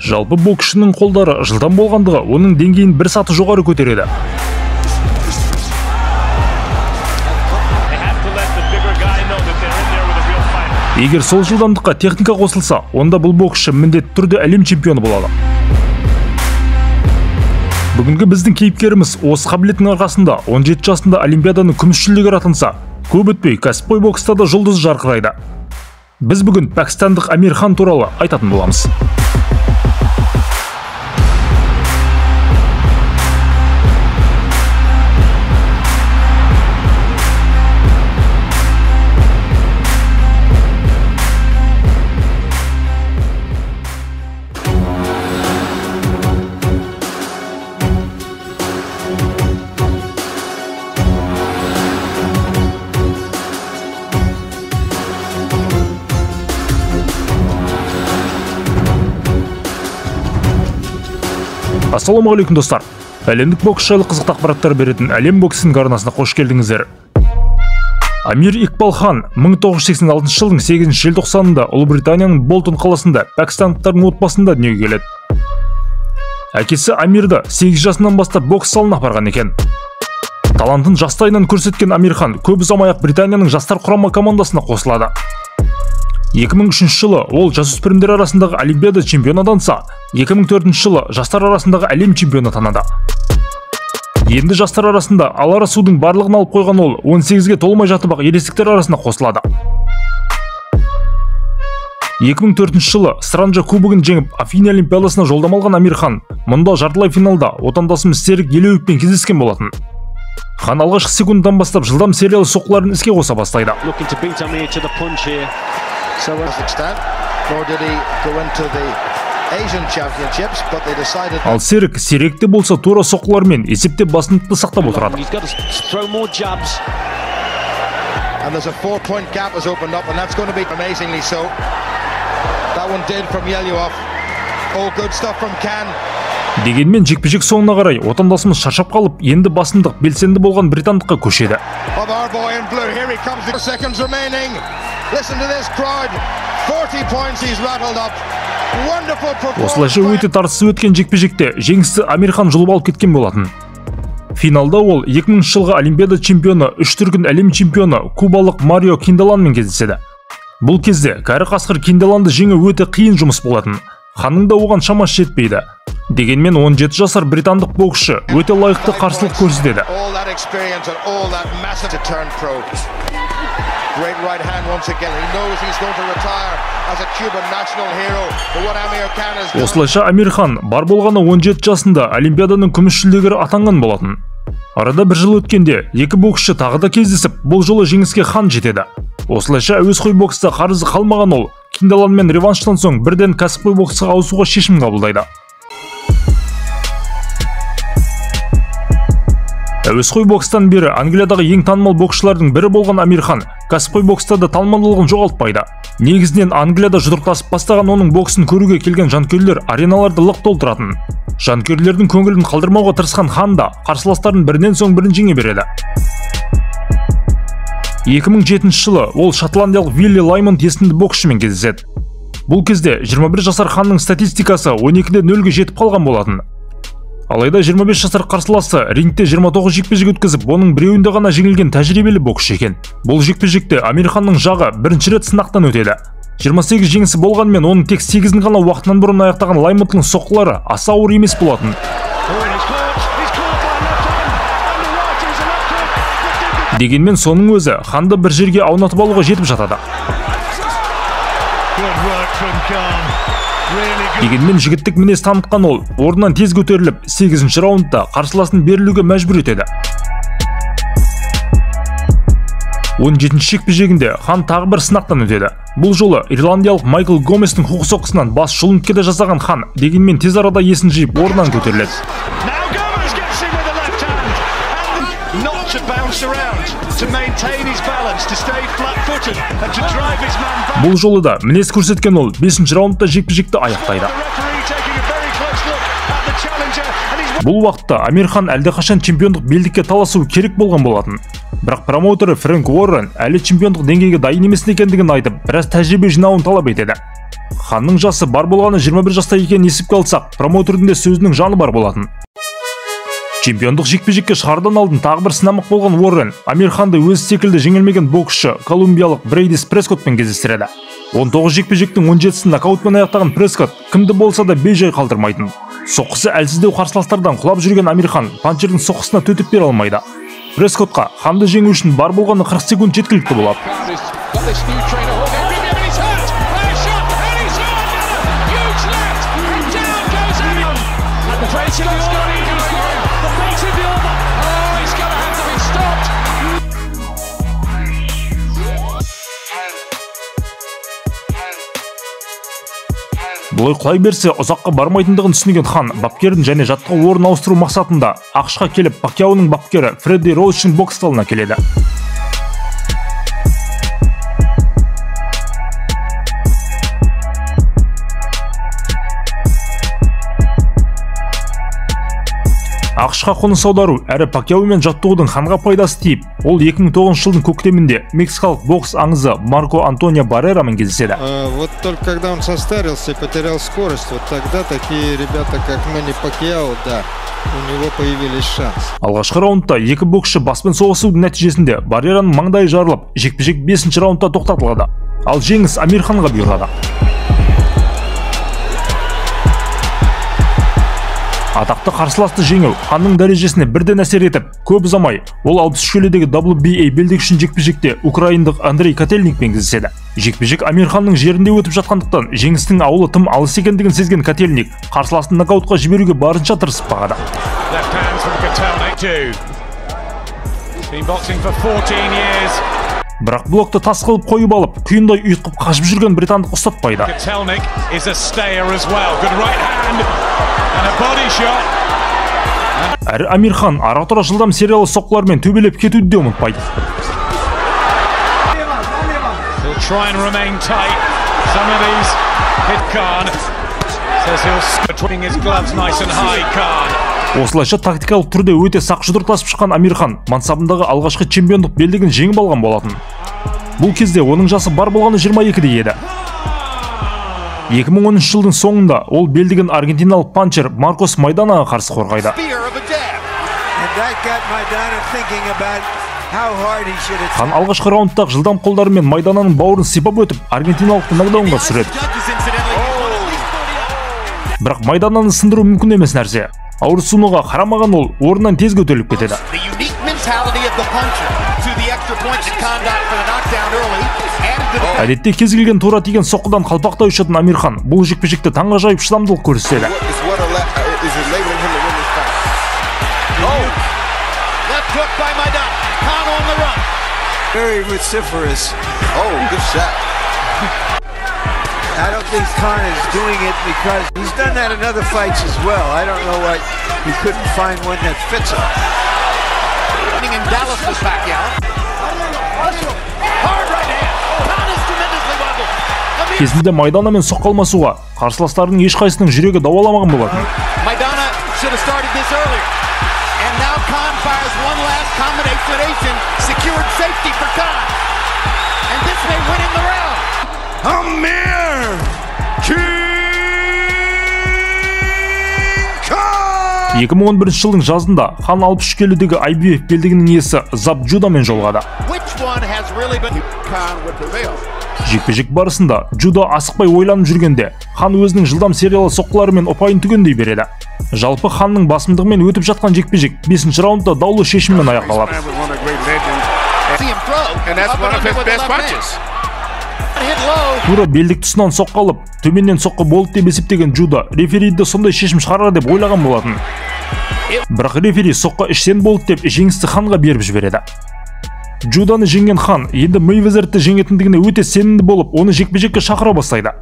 Жалпы боксшының қолдары жылдам болғандығы оның деңгейін бір саты жоғары көтереді. Егер сол жылдамдыққа техника қосылса, онда бұл боксшы міндетті түрде әлем чемпионы болады. Бүгінгі біздің кейіпкеріміз осы қабілетінің арқасында 17 жасында Олимпиаданың күміс жүлдегері атанса, көп өтпей кәсіпқой бокста да жұлдызы жарқырайды. Біз бүгін пәкістандық Амир Хан туралы айтатын боламыз. Ассалаумағалейкум достар. Әлемдік бокс жайлы қызықты ақпараттар беретін Әлем боксының арнасына қош келдіңіздер. Амир Икбал Хан 1986 жылдың 8 желтоқсанында Ұлыбританияның Болтон қаласында пәкістандықтардың отбасында дүниеге келеді. Әкесі Амирді 8 жасынан бастап бокс залына апарған екен. Талантын жастайынан көрсеткен Амир Хан көп ұзамай-ақ Британияның жастар құрама командасына қосылады. 2003 жылы ол жасөспірімдер арасындағы Олимпиада чемпионы атанса, 2004 жылы жастар арасындағы әлем чемпионы атанады. Енді жастар арасында алара судың барлығын алып қойған ол 18-ге толмай жатып-ақ ересектер арасына қосылады. 2004 жылы Странджа кубогын жеңіп Афина Олимпиадасына жолдама алған Амир Хан мұнда жартылай финалда отандасымыз Серік Елеуовпен кездескен болатын. Хан алғашқы секундтан бастап жылдам сериялы соққыларын іске қоса бастайды. Ал Серік сиректі болса тура соққылармен есепте басымдықты сақтап отырады. Дегенмен жекпе-жек соңына қарай отандасымыз шаршап қалып, енді басымдық белсенді болған британдыққа көшеді. Осылайша өте тартысты өткен жекпе-жекте жеңісті Амир Хан жұлып алып кеткен болатын. Финалда ол 2000 жылғы Олимпиада чемпионы, үш дүркін әлем чемпионы кубалық Марио Кинделанмен кездеседі. Бұл кезде кәрі қасқыр Кинделанды жеңу өте қиын жұмыс болатын. Ханның да оған шамасы жетпейді. Дегенмен 17 жасар британдық боксшы өте лайықты қарсылық көрсетеді. Осылайша Амир Хан бар болғаны 17 жасында Олимпиаданың күміс жүлдегері атанған болатын. Арада бір жыл өткенде екі боксшы тағы да кездесіп, бұл жолы жеңіске Хан жетеді. Осылайша әуесқой бокста қарызы қалмаған ол Кинделанмен реванштан соң бірден кәсіпқой боксқа ауысуға шешім қабылдайды. Әуесқой бокстан бері Англиядағы ең танымал боксшылардың бірі болған Амир Хан кәсіпқой бокста да танымалдылығын жоғалтпайды. Негізінен Англияда жұдырықтасып бастаған оның боксын көруге келген жанкүйерлер ареналарды лық толтыратын. Жанкүйерлердің көңілін қалдырмауға тырысқан Хан да қарсыластарын бірінен соң бірін жеңе береді. 2007 жылы ол шотландиялық Вилли Лаймонд есімді боксшымен кездеседі. Бұл кезде 21 жасар Ханның статистикасы 12-0-ге жетіп қалған болатын. Алайда 25 жасар қарсыласы рингте 29 жекпе-жек өткізіп, оның біреуінде ғана жеңілген тәжірибелі боксшы екен. Бұл жекпе-жекте Амир Ханның жағы бірінші рет сынақтан өтеді. 28 жеңісі болғанымен оның тек 8-ін ғана уақытынан бұрын аяқтаған Лаймондтың соққылары аса ауыр емес болатын. Дегенмен соның өзі Ханды бір жерге аунатып алуға жетіп жатады. Дегенмен жігіттік мінез танытқан ол орнынан тез көтеріліп, 8-ші раундта қарсыласын берілуге мәжбүр етеді. 17-ші жекпе-жегінде Хан тағы бір сынақтан өтеді. Бұл жолы ирландиялық Майкл Гоместің хук соққысынан бас жұлынып келе жасаған Хан дегенмен тез арада есін жиып орнынан көтеріледі. Бұл жолы да мінез көрсеткен ол 5-ші раундта жекпе-жекті аяқтайды. Бұл уақытта Амир Хан әлдеқашан чемпиондық белдікке таласу керек болған болатын. Бірақ промоутері Фрэнк Уоррен әлі чемпиондық деңгейге дайын емес екендігін айтып, біраз тәжірибе жинауын талап етеді. Ханның жасы бар болғаны 21 жаста екенін есепке алсақ, промоутердің де сөзінің жаны бар болатын. Чемпиондық жекпе-жекке шығардан алдын тағы бір сынамақ болған Уоррен Амир Ханды өзі секілді жеңілмеген боксшы колумбиялық Брейдис Прескоттпен кездестіреді. 19 жекпе-жектің 17-сін нокаутпен аяқтаған Прескотт кімді болса да бей-жай қалдырмайтын. Соққысы әлсіздеу қарсыластардан құлап жүрген Амир Хан панчердің соққысына төтеп бере алмайды. Прескоттқа Ханды жеңу үшін бар болғаны 40 секунд жеткілікті болады. Бұлай құлай берсе ұзаққа бармайтындығын түсінген Хан бапкерін және жаттығу орнын ауыстыру мақсатында АҚШ-қа келіп Пакьяоның бапкері Фредди Роучтың бокс залына келеді. АҚШ-қа қоныс аудару әрі Пакьяомен жаттығудың Ханға пайдасы тиіп, ол 2009 жылдың көктемінде мексикалық бокс аңызы Марко Антонио Баррерамен кездеседі. Вот только когда он состарился и потерял скорость, вот тогда такие ребята, как Мэнни Пакьяо, да, у него появились шансы. Алғашқы раундта екі боксшы баспен соғысудың нәтижесінде Баррераның маңдайы жарылып, жекпе-жек 5 раундта тоқтатылады. Ал жеңіс Амир Ханға бұйырады. Атақты қарсыласты жеңу Ханның дәрежесіне бірден әсер етіп, көп ұзамай ол 63 келідегі WBA белдік үшін жекпе-жекте украиндық Андрей Котельникпен кездеседі. Жекпе-жек Амир Ханның жерінде өтіп жатқандықтан жеңістің ауылы тым алыс екендігін сезген Котельник қарсыласын нокаутқа жіберуге барынша тырысып бағады. Бірақ блокты тас қылып қойып алып, құйындай ұйытқып қашып жүрген британдық ұстатпайды. Әрі Амир Хан ара-тұра жылдам сериялы соққылармен төбелеп кетуді де ұмытпайды. Осылайша тактикалық түрде өте сақ жұдырықтасып шыққан Амир Хан мансабындағы алғашқы чемпиондық белдігін жеңіп алған болатын. Бұл кезде оның жасы бар болғаны 22-де еді. 2013 жылдың соңында ол белдігін аргентиналық панчер Маркос Майданаға қарсы қорғайды. Хан алғашқы раундта жылдам қолдарымен Майдананың бауырын сипап өтіп, аргентиналықты нокдаунға түсіреді. Бірақ Майдананы сындыру мүмкін емес нәрсе. Ауырсынуға қарамаған ол орнынан тез көтеріліп кетеді. Әдетте кез келген тура тиген соққыдан қалпақтай ұшатын Амир Хан бұл жекпе-жекте таңғажайып шыдамдылық көрсетеді. I don't think Khan is doing it because he's done that in other fights as well. I don't know why he couldn't find one that fits him. In Dallas was Pacquiao. Hard right hand. Khan is tremendously wobbly. Кезінде Майданамен соққы алмасуға қарсыластарының ешқайсысының жүрегі дауаламаған болатын. Maidana should have started this earlier. And now Khan fires one last combination, secured safety for Khan. And this may win him the round. Amir King Khan! 2011 жылдың жазында Хан 63 келідегі IBF белдігінің иесі Зап Джудамен жолығады. Жекпе-жек барысында Джуда асықпай ойланып жүргенде Хан өзінің жылдам сериялы соққыларымен ұпайын түгендей береді. Жалпы Ханның басымдығымен өтіп жатқан жекпе-жек 5 раундта даулы шешіммен аяқталады. Тура белдік тұсынан соққы алып, төменнен соққы болды деп есептеген Джуда рефериді сондай шешім шығарар деп ойлаған болатын. Бірақ рефери соққы іштен болды деп жеңісті Ханға беріп жібереді. Джуданы жеңген Хан енді Мейвезерді жеңетіндігіне өте сенімді болып, оны жекпе-жекке шақыра бастайды.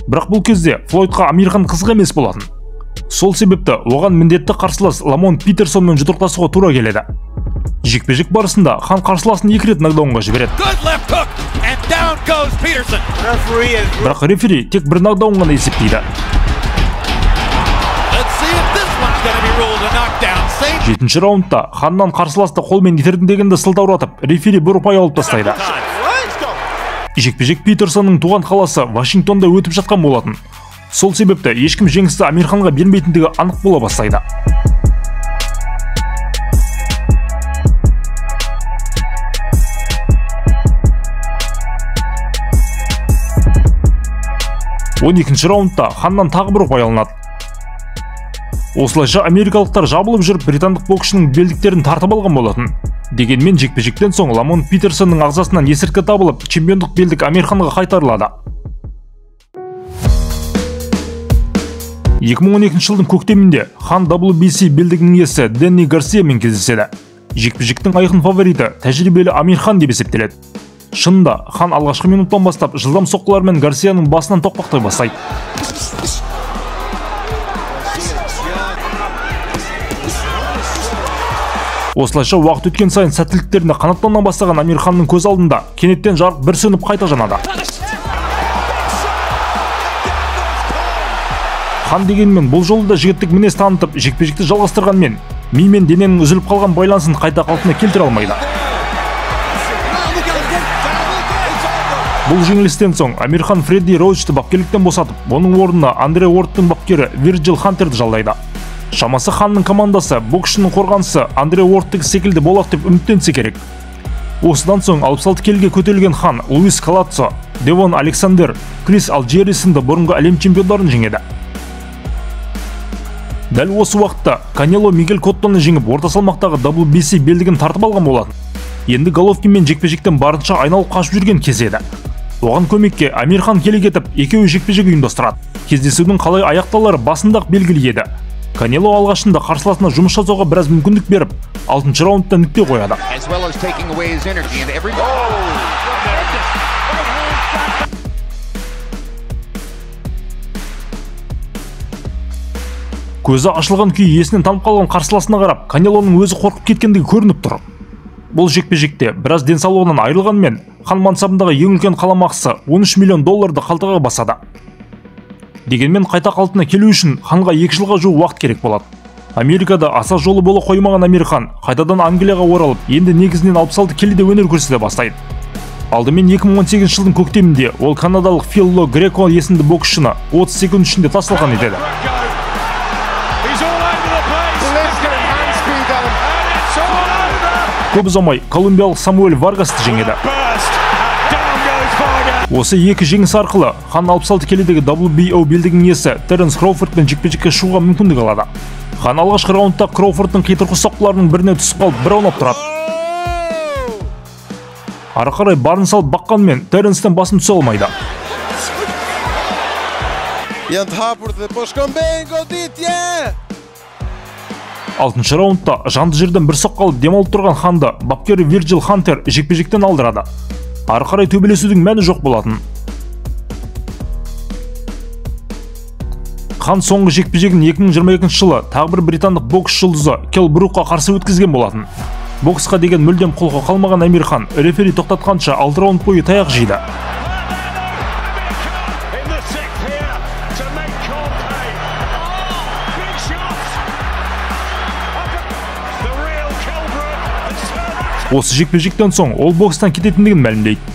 Бірақ бұл кезде Флойдқа Амир Хан қызық емес болатын. Сол себепті оған міндетті қарсылас Ламон Питерсонмен жұдырықтасуға тура келеді. Жекпе-жек барысында Хан қарсыласын екі рет нокдаунға жібереді. Бірақ рефери тек бір нокдаун ғана есептейді. 7-ші раундта Ханнан қарсыласты қолмен итердім дегенді сылтауратып, рефери бір ұпай алып тастайды. Жекпе-жек Питерсонның туған қаласы Вашингтонда өтіп жатқан болатын. Сол себепті ешкім жеңісті Амирханға бермейтіндігі анық бола бастайды. Он екінші раундта Ханнан тағы бір ұпай алынады. Осылайша америкалықтар жабылып жүріп британдық боксшының белдіктерін тартып алған болатын. Дегенмен жекпе-жектен соң Ламонт Питерсонның ағзасынан есірткі табылып, чемпиондық белдік Амирханға қайтарылады. 2012 жылдың көктемінде Хан WBC белдігінің иесі Дэнни Гарсиямен кездеседі. Жекпе-жектің айқын фавориті тәжірибелі Амирхан деп есептеледі. Шынында Хан алғашқы минуттан бастап жылдам соққылармен Гарсияның басынан тоқпақтай бастайды. Осылайша уақыт өткен сайын сәттіліктеріне қанаттана бастаған Амирханның көз алдында кенеттен жарық бір сөніп қайта жанады. Хан дегенмен бұл жолы да жігіттік мінез танытып, жекпе-жекті жалғастырғанмен, ми мен дененің үзіліп қалған байланысын қайта қалпына келтіре алмайды. Бұл жеңілістен соң Амирхан Фредди Роучты бапкерліктен босатып, оның орнына Андре Уордтың бапкері Вирджил Хантерді жалдайды. Шамасы Ханның командасы боксшының қорғанысы Андре Уордтікі секілді болады деп үміттенсе керек. Осыдан соң 66 келіге көтерілген Хан Луис Калаццо, Девон Александр, Крис Алджери сынды бұрынғы әлем чемпиондарын жеңеді. Дәл осы уақытта Канело Мигель Коттоны жеңіп, орта салмақтағы WBC белдігін тартып алған болатын. Енді Головкинмен жекпе-жектен барынша айналып қашып жүрген кез еді. Оған көмекке Амирхан келе кетіп, екеуі жекпе-жек ұйымдастырады. Кездесудің қалай аяқталары басында-ақ белгілі еді. Канело алғашында қарсыласына жұмыс жасауға біраз мүмкіндік беріп, 6-шы раундта нүкте қояды. Көзі ашылған күйі есінен танып қалған қарсыласына қарап, Канелоның өзі қорқып кеткендігі көрініп тұр. Бұл жекпе-жекте біраз денсаулығынан айырылғанмен, Хан мансабындағы ең үлкен қаламақысы 13 миллион долларды қалтаға басады. Дегенмен қайта қалпына келу үшін Ханға 2 жылға жуық уақыт керек болады. Америкада аса жолы бола қоймаған Амирхан қайтадан Англияға оралып, енді негізінен 66 келіде өнер көрсете бастайды. Алдымен 2018 жылдың көктемінде ол канадалық Филло Греко есімді боксшыны 30 секунд ішінде тас-талқан етеді. Көп ұзамай колумбиялық Самуэль Варгасты жеңеді. Осы екі жеңіс арқылы Хан 66 келідегі WBO белдігінің иесі Теренс Кроуфордпен жекпе-жекке шығуға мүмкіндік алады. Хан алғашқы раундта Кроуфордтың қитұрқы соққыларының біріне түсіп қалып, бір аунап тұрады. Ары қарай барын салып баққанмен Теренстен басын түсе алмайды. Алтыншы раундта жанды жерден бір соққы алып демалып тұрған Ханды бапкері Вирджил Хантер жекпе-жектен алдырады. Ары қарай төбелесудің мәні жоқ болатын. Хан соңғы жекпе-жегін 2022 жылы тағы бір британдық бокс жұлдызы Келл Брукқа қарсы өткізген болатын. Боксқа деген мүлдем құлқы қалмаған Амирхан рефери тоқтатқанша 6 раунд бойы таяқ жейді. Осы жекпе-жектен соң ол бокстан кететіндігін мәлімдейді.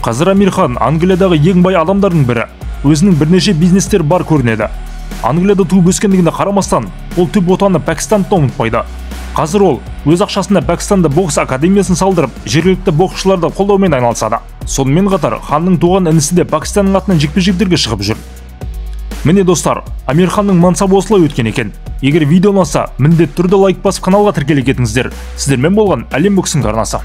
Қазір Амирхан Англиядағы ең бай адамдардың бірі. Өзінің бірнеше бизнестері бар көрінеді. Англияда туып өскендігіне қарамастан, ол түп отаны Пәкістанды да ұмытпайды. Қазір ол өз ақшасына Пәкістанда бокс академиясын салдырып, жергілікті боксшыларды қолдаумен айналысады. Сонымен қатар Ханның туған інісі де Пәкістанның атынан жекпе-жектерге шығып жүр. Міне достар, Амирханның мансабы осылай өткен екен. Егер видео ұнаса, міндетті түрде лайк басып каналға тіркеле кетіңіздер. Сіздермен болған Әлем боксының арнасы.